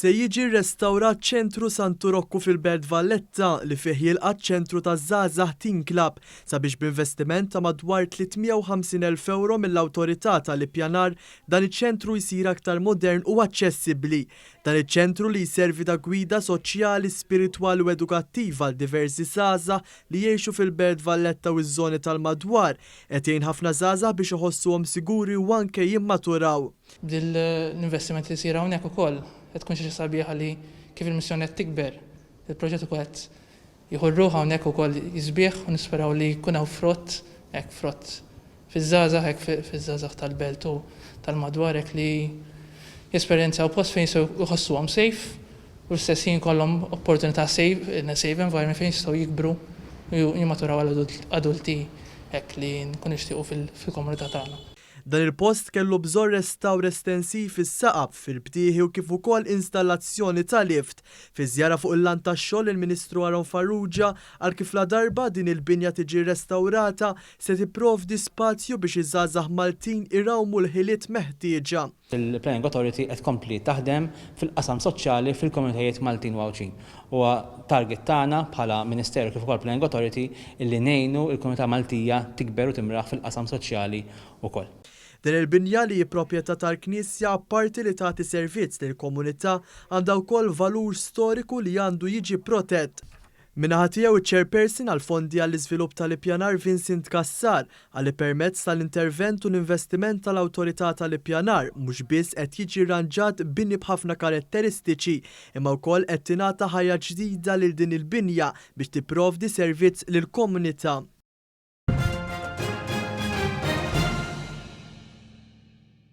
Se jiġi rrestawrat Ċentru Santu Rokku fil-Belt Valletta li fih jilqa' ċ-ċentru taż-żgħażagħ Teen Club sabiex b'investiment ta' madwar 350,000 ewro mill-Awtorità tal-Ippjanar dan iċ-ċentru jsir aktar modern u aċċessibbli. Dan iċ-ċentru li jservi ta' gwida soċjali, spiritwali u edukattiva għal diversi żgħażagħ li jgħixu fil-Belt Valletta u ż-żoni tal-madwar qed jgħin ħafna żgħażagħ biex iħossuhom siguri u anke jimmaturaw. B'dil-investiment li jsir hawnhekk ukoll qed tkun xi ħaġa sabiħa li kif il-missjoni qed tikber, il-proġett ukoll qed jieħu r-ruħ hawnhekk ukoll jisbieħ u nisperaw li jkun hawn frott hekk frott fiż-żgħażagħ hekk fiż-żgħażagħ tal-belt u tal-madwar hekk li jesperjenzaw post fejn jistgħu jħossuhom safe u fl-istess ħin jkollhom opportunità safe in a safe environment fejn jistgħu jikbru u jimmaturaw għal adulti hekk li nkunu nixtiequ fil-komunità tagħna. Dan il-post kellu bżonn restawr estensiv fis-saqaf, fil-btieħi u kif ukoll installazzjoni ta' lift. Fi żjara fuq il-lant tax-xogħol il-Ministru Aaron Farrugia qal kif ladarba din il-binja tiġi rrestawrata se tipprovdi spazju biex iż-żgħażagħ Maltin irawmu l-ħiliet meħtieġa. Il-Planning Authority qed tkompli taħdem fil-qasam soċjali fil-komunitajiet Maltin u Għawdxin. Huwa target tagħna bħala Ministeru kif ukoll Planning Authority illi ngħinu l-komunità Maltija tikber u timraħ fil-qasam soċjali wkoll. Din il-binja li hi proprjetà tal-Knisja apparti li tagħti servizz lill-komunità għandha wkoll valur storiku li għandu jiġi protett. Min-naħa tiegħu iċ-Chairperson għall-Fondi għall-Iżvilupp tal-Ippjanar Vincent Cassar qal li permezz tal-intervent u l-investiment tal-Awtorità tal-Ippjanar mhux biss qed jiġi rranġat bini b'ħafna karetteristiċi imma wkoll qed tingħata ħajja ġdida lil din il-binja biex tipprovdi servizz lill-komunità.